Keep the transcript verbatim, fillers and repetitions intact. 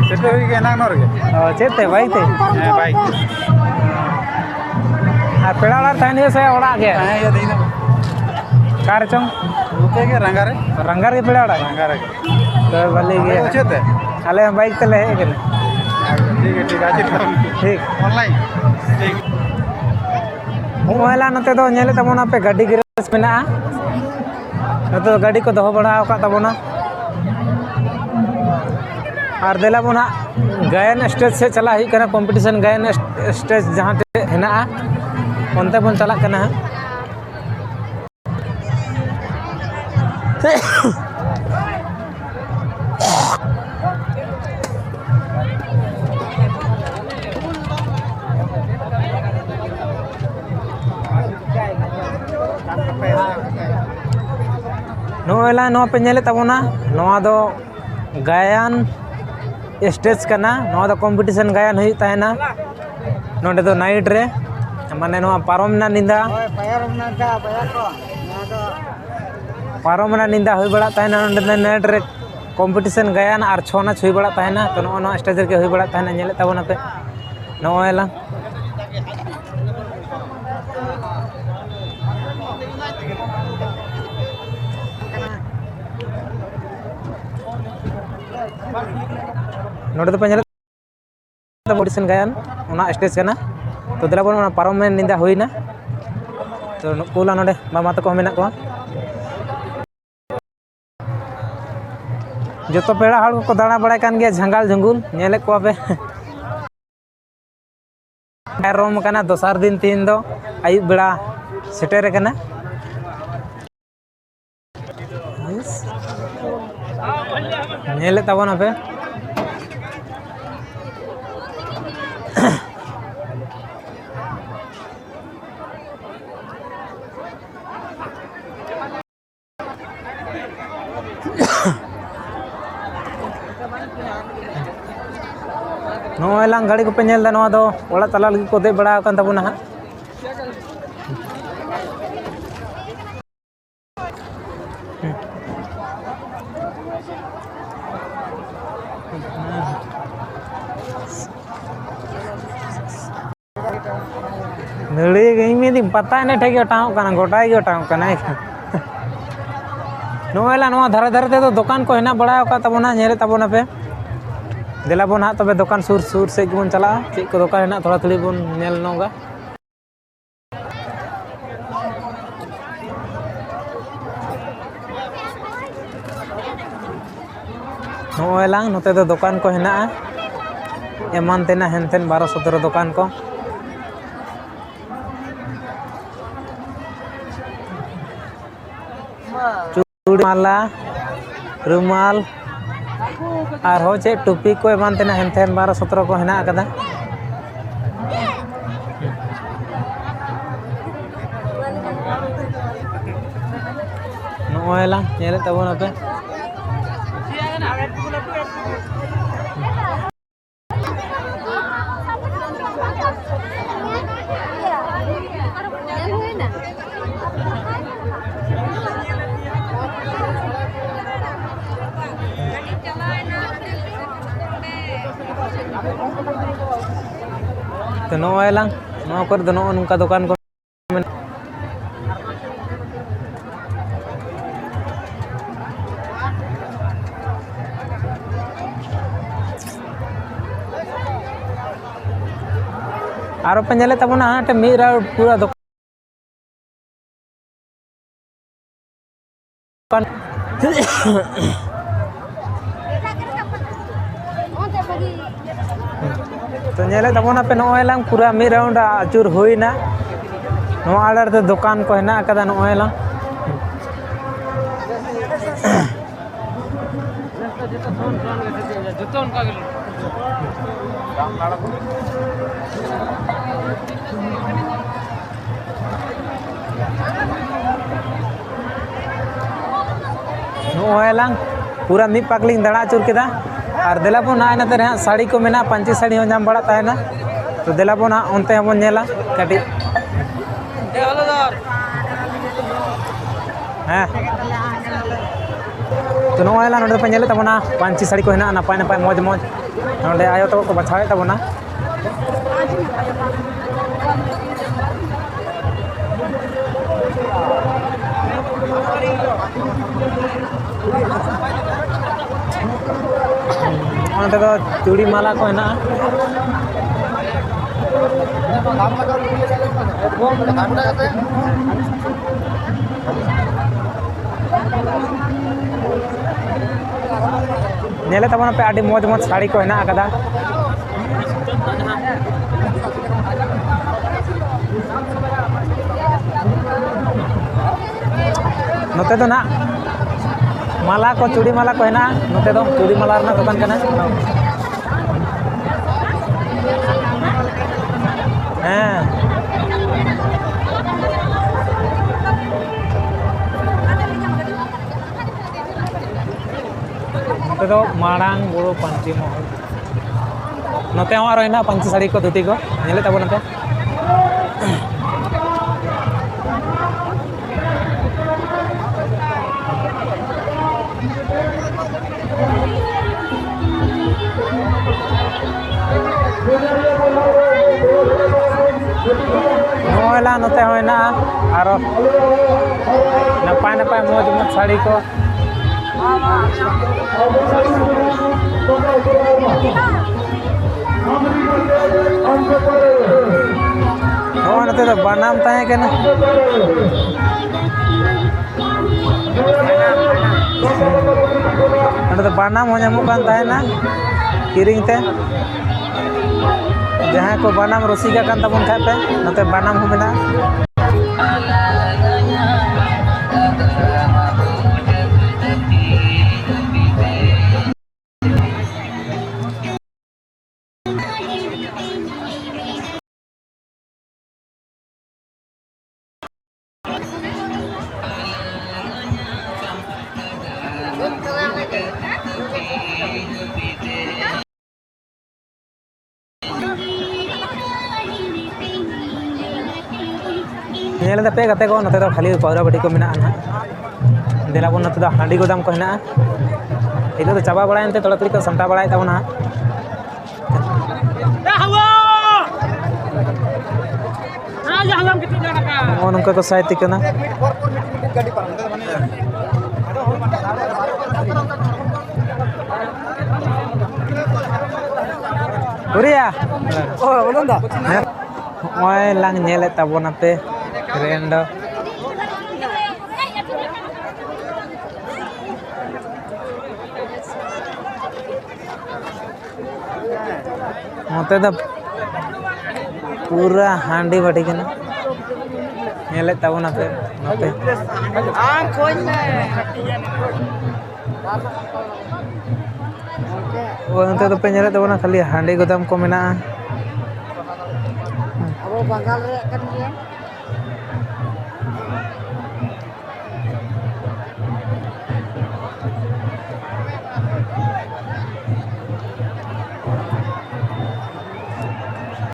ᱥᱮᱴᱮᱨ ᱦᱩᱭ ᱜᱮ ᱮᱱᱟᱝ ᱱᱚ ᱨᱮᱜᱮ᱾ ᱚ, ᱪᱮᱫ ᱛᱮ, ᱵᱟᱭᱤᱠ ᱛᱮ? ᱦᱮᱸ, ᱵᱟᱭᱤᱠ ᱛᱮ᱾ ᱟᱨ ᱯᱮᱲᱟ ᱚᱲᱟᱜ ᱨᱮ ᱛᱟᱦᱮᱱ ᱦᱩᱭᱩᱜᱼᱟ ᱥᱮ ᱚᱲᱟᱜ ᱜᱮ? ᱦᱮᱸ, ᱤᱭᱟᱹ ᱛᱮ ᱤᱧ ᱫᱚ᱾ ᱚᱠᱟ ᱨᱮ ᱪᱚᱝ? ᱱᱚᱛᱮ ᱜᱮ, ᱨᱟᱝᱜᱟ ᱨᱮ᱾ ᱨᱟᱝᱜᱟ ᱨᱮ ᱯᱮᱲᱟ ᱚᱲᱟᱜ? ᱨᱟᱝᱜᱟ ᱨᱮ᱾ ᱛᱚ, ᱵᱷᱟᱞᱮ ᱜᱮ᱾ ᱟᱯᱮ ᱫᱚ ᱪᱮᱫ ᱛᱮ? ᱟᱞᱮ ᱦᱚᱸ ᱵᱟᱭᱤᱠ ᱛᱮᱞᱮ ᱦᱮᱡ ᱟᱠᱟᱱᱟ᱾ ᱴᱷᱤᱠ ᱜᱮᱭᱟ, ᱴᱷᱤᱠ ᱜᱮᱭᱟ᱾ ᱪᱮᱫ ᱛᱮ? ᱴᱷᱤᱠ᱾ ᱚᱱᱞᱟᱭᱤᱱ? ᱴᱷᱤᱠ᱾ ᱱᱚᱜᱼᱚᱭ ᱞᱟ ᱱᱚᱛᱮ ᱫᱚ ᱧᱮᱞᱮᱫ ᱛᱟᱵᱚᱱᱟ ᱯᱮ, ᱜᱟᱹᱰᱤ ᱜᱮᱨᱮᱡᱽ ᱢᱮᱱᱟᱜᱼᱟ᱾ ᱱᱚᱛᱮ ᱫᱚ ᱜᱟᱹᱰᱤ ᱠᱚ ᱫᱚᱦᱚ ᱵᱟᱲᱟ ᱟᱠᱟᱫ ᱛᱟᱵᱚᱱᱟ᱾ ᱟᱨ ᱫᱮᱞᱟ ᱵᱚᱱ ᱦᱟᱸᱜ ᱜᱟᱭᱟᱱ ᱥᱴᱮᱡᱽ ᱥᱮᱫ ᱪᱟᱞᱟᱜ ᱦᱩᱭᱩᱜ ᱠᱟᱱᱟ, ᱠᱚᱢᱯᱤᱴᱤᱥᱚᱱ ᱜᱟᱭᱟᱱ ᱥᱴᱮᱡᱽ ᱡᱟᱦᱟᱸ ᱴᱷᱮᱡ ᱦᱮᱱᱟᱜᱼᱟ, ᱚᱱᱛᱮ ᱵᱚᱱ ᱪᱟᱞᱟᱜ ᱠᱟᱱᱟ ᱦᱟᱸᱜ᱾ ᱱᱚᱜᱼᱚᱭ ᱞᱟ ᱱᱚᱣᱟ ᱯᱮ ᱧᱮᱞᱮᱫ ᱛᱟᱵᱚᱱᱟ, ᱱᱚᱣᱟ ᱫᱚ ᱜᱟᱭᱟᱱ ᱥᱴᱮᱡᱽ ᱠᱟᱱᱟ᱾ ᱱᱚᱣᱟ ᱫᱚ ᱠᱚᱢᱯᱤᱴᱤᱥᱚᱱ ᱜᱟᱭᱟᱱ ᱦᱩᱭᱩᱜ ᱛᱟᱦᱮᱱᱟ ᱱᱚᱰᱮ ᱫᱚ ᱱᱟᱭᱤᱴ ᱨᱮ, ᱢᱟᱱᱮ ᱱᱚᱣᱟ ᱯᱟᱨᱚᱢ ᱮᱱᱟ ᱧᱤᱫᱟ᱾ ᱦᱳᱭ, ᱯᱟᱨᱚᱢ ᱮᱱᱟ ᱧᱤᱫᱟ, ᱵᱚᱭᱦᱟ ᱠᱚ᱾ ᱱᱚᱣᱟ ᱫᱚ ᱯᱟᱨᱚᱢ ᱮᱱᱟ ᱧᱤᱫᱟ ᱦᱩᱭ ᱵᱟᱲᱟᱜ ᱛᱟᱦᱮᱱᱟ ᱱᱚᱰᱮ ᱫᱚ ᱱᱟᱭᱤᱴ ᱨᱮ ᱠᱚᱢᱯᱤᱴᱤᱥᱚᱱ ᱜᱟᱭᱟᱱ ᱟᱨ ᱪᱷᱚ ᱱᱟᱪ ᱦᱩᱭ ᱵᱟᱲᱟᱜ ᱛᱟᱦᱮᱱᱟ᱾ ᱛᱚ, ᱱᱚᱜᱼᱚ ᱱᱚᱣᱟ ᱥᱴᱮᱡᱽ ᱨᱮᱜᱮ ᱦᱩᱭ ᱵᱟᱲᱟᱜ ᱛᱟᱦᱮᱱᱟ, ᱧᱮᱞᱮᱫ ᱛᱟᱵᱚᱱᱟᱯᱮ ᱱᱚᱜᱼᱚᱭ ᱞᱟᱝ᱾ ᱱᱚᱰᱮ ᱫᱚᱯᱮ ᱧᱮᱞᱮᱫ ᱚᱰᱤᱥᱚᱱ ᱜᱟᱭᱟᱱ, ᱚᱱᱟ ᱥᱴᱮᱡᱽ ᱠᱟᱱᱟ᱾ ᱛᱚ, ᱫᱮᱞᱟ ᱵᱚᱱ, ᱚᱱᱟ ᱯᱟᱨᱚᱢᱮᱱ ᱧᱤᱫᱟ ᱦᱩᱭᱱᱟ᱾ ᱛᱚ, ᱱᱩᱠᱩ ᱞᱟ ᱱᱚᱰᱮ ᱢᱟᱢᱟ ᱛᱟᱠᱚ ᱦᱚᱸ ᱢᱮᱱᱟᱜ ᱠᱚᱣᱟ᱾ ᱡᱚᱛᱚ ᱯᱮᱲᱟ ᱦᱚᱲ ᱠᱚᱠᱚ ᱫᱟᱬᱟ ᱵᱟᱲᱟᱭ ᱠᱟᱱ ᱜᱮᱭᱟ ᱡᱷᱟᱸᱜᱟᱞ ᱡᱷᱩᱸᱜᱩᱞ, ᱧᱮᱞᱮᱫ ᱠᱚᱣᱟ ᱯᱮ᱾ ᱯᱟᱨᱚᱢ ᱟᱠᱟᱱᱟ ᱫᱚᱥᱟᱨ ᱫᱤᱱ, ᱛᱮᱦᱮᱧ ᱫᱚ ᱟᱹᱭᱩᱵ ᱵᱮᱲᱟ ᱥᱮᱴᱮᱨ ᱟᱠᱟᱱᱟ᱾ ᱧᱮᱞᱮᱫ ᱛᱟᱵᱚᱱᱟᱯᱮ᱾ ᱱᱚᱜᱼᱚᱭ ᱞᱟᱝ ᱜᱟᱹᱰᱤ ᱠᱚᱯᱮ ᱧᱮᱞ ᱮᱫᱟ, ᱱᱚᱣᱟ ᱫᱚ ᱚᱲᱟᱜ ᱪᱟᱞᱟᱜ ᱞᱟᱹᱜᱤᱫ ᱠᱚ ᱫᱮᱡ ᱵᱟᱲᱟ ᱟᱠᱟᱱ ᱛᱟᱵᱚᱱᱟ ᱦᱟᱸᱜ᱾ ᱱᱟᱹᱲᱤ ᱜᱮ, ᱤᱧ ᱢᱮᱱᱫᱟᱹᱧ ᱯᱟᱛᱟ ᱮᱱᱮᱡ ᱴᱷᱮᱡ ᱜᱮ ᱚᱴᱟᱝᱚᱜ ᱠᱟᱱᱟ, ᱜᱚᱴᱟ ᱜᱮ ᱚᱴᱟᱝᱚᱜ ᱠᱟᱱᱟ᱾ ᱱᱚᱜᱼᱚᱭ ᱞᱟ ᱱᱚᱣᱟ ᱫᱷᱟᱨᱮ ᱫᱷᱟᱨᱮ ᱛᱮᱫᱚ ᱫᱚᱠᱟᱱ ᱠᱚ ᱦᱮᱱᱟᱜ ᱵᱟᱲᱟ ᱟᱠᱟᱫ ᱛᱟᱵᱚᱱᱟ, ᱧᱮᱞᱮᱫ ᱛᱟᱵᱚᱱᱟᱯᱮ᱾ ᱫᱮᱞᱟ ᱵᱚᱱ ᱦᱟᱸᱜ ᱛᱚᱵᱮ ᱫᱚᱠᱟᱱ ᱥᱩᱨ ᱥᱩᱨ ᱥᱮᱫ ᱜᱮᱵᱚᱱ ᱪᱟᱞᱟᱜᱼᱟ, ᱪᱮᱫ ᱠᱚ ᱫᱚᱠᱟᱱ ᱦᱮᱱᱟᱜ ᱛᱷᱚᱲᱟ ᱛᱷᱩᱲᱤ ᱵᱚᱱ ᱧᱮᱞ ᱧᱚᱜᱟ᱾ ᱱᱚᱜᱼᱚᱭ ᱞᱟᱝ ᱱᱚᱛᱮ ᱫᱚ ᱫᱚᱠᱟᱱ ᱠᱚ ᱦᱮᱱᱟᱜᱼᱟ, ᱮᱢᱟᱱ ᱛᱮᱱᱟᱜ ᱦᱮᱱᱛᱮᱱ ᱵᱟᱨᱚ ᱥᱚᱛᱨᱚ ᱫᱚᱠᱟᱱ ᱠᱚ᱾ ᱪᱩᱲᱤ ᱢᱟᱞᱟ, ᱨᱩᱢᱟᱞ, ᱟᱨᱦᱚᱸ ᱪᱮᱫ ᱴᱩᱯᱤ ᱠᱚ ᱮᱢᱟᱱ ᱛᱮᱱᱟᱜ ᱦᱮᱱᱛᱮᱱ ᱵᱟᱨᱚ ᱥᱚᱛᱨᱚ ᱠᱚ ᱦᱮᱱᱟᱜ ᱟᱠᱟᱫᱟ᱾ ᱱᱚᱜᱼᱚᱭ ᱞᱟᱝ ᱧᱮᱞᱮᱫ ᱛᱟᱵᱚᱱ ᱟᱯᱮ᱾ ᱛᱚ ᱱᱚᱜᱼᱚᱭ ᱞᱟᱝ, ᱱᱚᱣᱟ ᱠᱚᱨᱮ ᱫᱚ ᱱᱚᱜᱼᱚ ᱱᱚᱝᱠᱟ ᱫᱚᱠᱟᱱ ᱠᱚ ᱢᱮᱱᱟᱜᱼᱟ᱾ ᱟᱨᱚ ᱯᱮ ᱧᱮᱞᱮᱫ ᱛᱟᱵᱚᱱᱟ ᱦᱟᱸᱜ ᱢᱤᱫ ᱨᱟᱣᱩᱱᱰ ᱯᱩᱨᱟᱹ ᱫᱚᱠᱟᱱ᱾ ᱛᱚ ᱧᱮᱞᱮᱫ ᱛᱟᱵᱚᱱᱟᱯᱮ, ᱱᱚᱜᱼᱚᱭ ᱞᱟᱝ ᱯᱩᱨᱟᱹ ᱢᱤᱫ ᱨᱟᱣᱩᱱᱰ ᱟᱹᱪᱩᱨ ᱦᱩᱭᱱᱟ᱾ ᱱᱚᱣᱟ ᱟᱲᱮ ᱨᱮᱫᱚ ᱫᱚᱠᱟᱱ ᱠᱚ ᱦᱮᱱᱟᱜ ᱟᱠᱟᱫᱟ᱾ ᱱᱚᱜᱼᱚᱭ ᱞᱟᱝ ᱡᱚᱛᱚ ᱚᱱᱠᱟ ᱜᱮ᱾ ᱱᱚᱜᱼᱚᱭ ᱞᱟᱝ ᱯᱩᱨᱟᱹ ᱢᱤᱫ ᱯᱟᱠ ᱞᱤᱧ ᱫᱟᱬᱟ ᱟᱹᱪᱩᱨ ᱠᱮᱫᱟ᱾ ᱟᱨ ᱫᱮᱞᱟ ᱵᱚᱱ ᱱᱟᱜᱼᱟᱭ ᱱᱟᱛᱮ ᱨᱮ ᱦᱟᱸᱜ ᱥᱟᱹᱲᱤ ᱠᱚ ᱢᱮᱱᱟᱜᱼᱟ, ᱯᱟᱹᱧᱪᱤ ᱥᱟᱹᱲᱤ ᱦᱚᱸ ᱧᱟᱢ ᱵᱟᱲᱟᱜ ᱛᱟᱦᱮᱱᱟ᱾ ᱛᱚ ᱫᱮᱞᱟ ᱵᱚᱱ ᱦᱟᱸᱜ ᱚᱱᱛᱮ ᱦᱚᱸᱵᱚᱱ ᱧᱮᱞᱟ ᱠᱟᱹᱴᱤᱡ᱾ ᱦᱮᱸ᱾ ᱛᱚ, ᱱᱚᱜᱼᱚᱭ ᱱᱟ ᱱᱚᱰᱮ ᱫᱚᱯᱮ ᱧᱮᱞᱮᱫ ᱛᱟᱵᱚᱱᱟ, ᱯᱟᱹᱧᱪᱤ ᱥᱟᱹᱲᱤ ᱠᱚ ᱦᱮᱱᱟᱜᱼᱟ, ᱱᱟᱯᱟᱭ ᱱᱟᱯᱟᱭ, ᱢᱚᱡᱽ ᱢᱚᱡᱽ᱾ ᱱᱚᱰᱮ ᱟᱭᱳ ᱛᱟᱠᱚ ᱠᱚ ᱵᱟᱪᱷᱟᱣᱮᱫ ᱛᱟᱵᱚᱱᱟ᱾ ᱚᱱᱛᱮ ᱫᱚ ᱪᱩᱲᱤ ᱢᱟᱞᱟ ᱠᱚ ᱦᱮᱱᱟᱜᱼᱟ᱾ ᱧᱮᱞᱮᱫ ᱛᱟᱵᱚᱱᱟᱯᱮ, ᱟᱹᱰᱤ ᱢᱚᱡᱽ ᱢᱚᱡᱽ ᱥᱟᱹᱲᱤ ᱠᱚ ᱦᱮᱱᱟᱜ ᱟᱠᱟᱫᱟ᱾ ᱱᱚᱛᱮ ᱫᱚ ᱱᱟᱜ ᱢᱟᱞᱟ ᱠᱚ, ᱪᱩᱲᱤ ᱢᱟᱞᱟ ᱠᱚ ᱦᱮᱱᱟᱜᱼᱟ᱾ ᱱᱚᱛᱮ ᱫᱚ ᱪᱩᱲᱤ ᱢᱟᱞᱟ ᱨᱮᱱᱟᱜ ᱫᱚᱠᱟᱱ ᱠᱟᱱᱟ᱾ ᱦᱮᱸ᱾ ᱱᱚᱛᱮ ᱫᱚ ᱢᱟᱨᱟᱝ ᱵᱩᱨᱩ ᱯᱟᱹᱧᱪᱤ ᱢᱚᱦᱚᱞ᱾ ᱱᱚᱛᱮ ᱦᱚᱸ ᱟᱨᱚ ᱦᱮᱱᱟᱜᱼᱟ ᱯᱟᱹᱧᱪᱤ ᱥᱟᱹᱲᱤ ᱠᱚ, ᱫᱷᱩᱛᱤ ᱠᱚ, ᱧᱮᱞᱮᱫ ᱛᱟᱵᱚᱱ ᱱᱚᱛᱮ᱾ ᱱᱚᱜᱼᱚᱭ ᱞᱟ ᱱᱚᱛᱮ ᱦᱚᱸ ᱦᱮᱱᱟᱜᱼᱟ ᱟᱨᱚ ᱱᱟᱯᱟᱭ ᱱᱟᱯᱟᱭ ᱢᱚᱡᱽ ᱢᱚᱡᱽ ᱥᱟᱹᱲᱤ ᱠᱚ᱾ ᱱᱚᱜᱼᱚᱭ ᱱᱚᱛᱮ ᱫᱚ ᱵᱟᱱᱟᱢ ᱛᱟᱦᱮᱸ ᱠᱟᱱᱟ᱾ ᱱᱚᱸᱰᱮ ᱫᱚ ᱵᱟᱱᱟᱢ ᱦᱚᱸ ᱧᱟᱢᱚᱜ ᱠᱟᱱ ᱛᱟᱦᱮᱱᱟ ᱠᱤᱨᱤᱧ ᱛᱮ᱾ ᱡᱟᱦᱟᱸᱭ ᱠᱚ ᱵᱟᱱᱟᱢ ᱨᱩᱥᱤᱠᱟ ᱠᱟᱱ ᱛᱟᱵᱚᱱ ᱠᱷᱟᱡ ᱯᱮ, ᱱᱚᱛᱮ ᱵᱟᱱᱟᱢ ᱦᱚᱸ ᱢᱮᱱᱟᱜᱼᱟ᱾ ᱧᱮᱞ ᱮᱫᱟ ᱯᱮ ᱜᱟᱛᱮ ᱠᱚ, ᱱᱚᱛᱮ ᱫᱚ ᱠᱷᱟᱹᱞᱤ ᱯᱟᱣᱨᱟ ᱵᱟᱹᱴᱤ ᱠᱚ ᱢᱮᱱᱟᱜᱼᱟ ᱱᱟᱦᱟᱜ᱾ ᱫᱮᱞᱟ ᱵᱚᱱ, ᱱᱚᱛᱮ ᱫᱚ ᱦᱟᱺᱰᱤ ᱜᱚᱫᱟᱢ ᱠᱚ ᱦᱮᱱᱟᱜᱼᱟ᱾ ᱱᱤᱛᱚᱜ ᱫᱚ ᱪᱟᱵᱟ ᱵᱟᱲᱟᱭᱮᱱ ᱛᱮ ᱛᱷᱚᱲᱟ ᱛᱷᱩᱲᱤ ᱠᱚ ᱥᱟᱢᱴᱟᱣ ᱵᱟᱲᱟᱭᱮᱫ ᱛᱟᱵᱚᱱᱟ ᱦᱟᱸᱜ᱾ ᱱᱚᱜᱼᱚ ᱱᱚᱝᱠᱟ ᱠᱚ ᱥᱟᱭ ᱛᱤᱠᱟᱹᱱᱟ᱾ ᱦᱮᱸ, ᱱᱚᱜᱼᱚᱭ ᱞᱟᱝ ᱧᱮᱞᱮᱫ ᱛᱟᱵᱚᱱᱟᱯᱮ ᱴᱨᱮᱱ ᱫᱚ᱾ ᱱᱚᱛᱮ ᱫᱚ ᱯᱩᱨᱟᱹ ᱦᱟᱺᱰᱤ ᱵᱷᱟᱹᱴᱤ ᱠᱟᱱᱟ, ᱧᱮᱞᱮᱫ ᱛᱟᱵᱚᱱᱟᱯᱮ ᱱᱚᱛᱮ᱾ ᱚ, ᱱᱚᱛᱮ ᱫᱚᱯᱮ ᱧᱮᱞᱮᱫ ᱛᱟᱵᱚᱱᱟ, ᱠᱷᱟᱹᱞᱤ ᱦᱟᱺᱰᱤ ᱜᱩᱫᱟᱢ ᱠᱚ ᱢᱮᱱᱟᱜᱼᱟ᱾ ᱟᱵᱚ ᱵᱟᱝᱜᱟᱞ ᱨᱮᱭᱟᱜ ᱠᱟᱱ ᱜᱮᱭᱟ᱾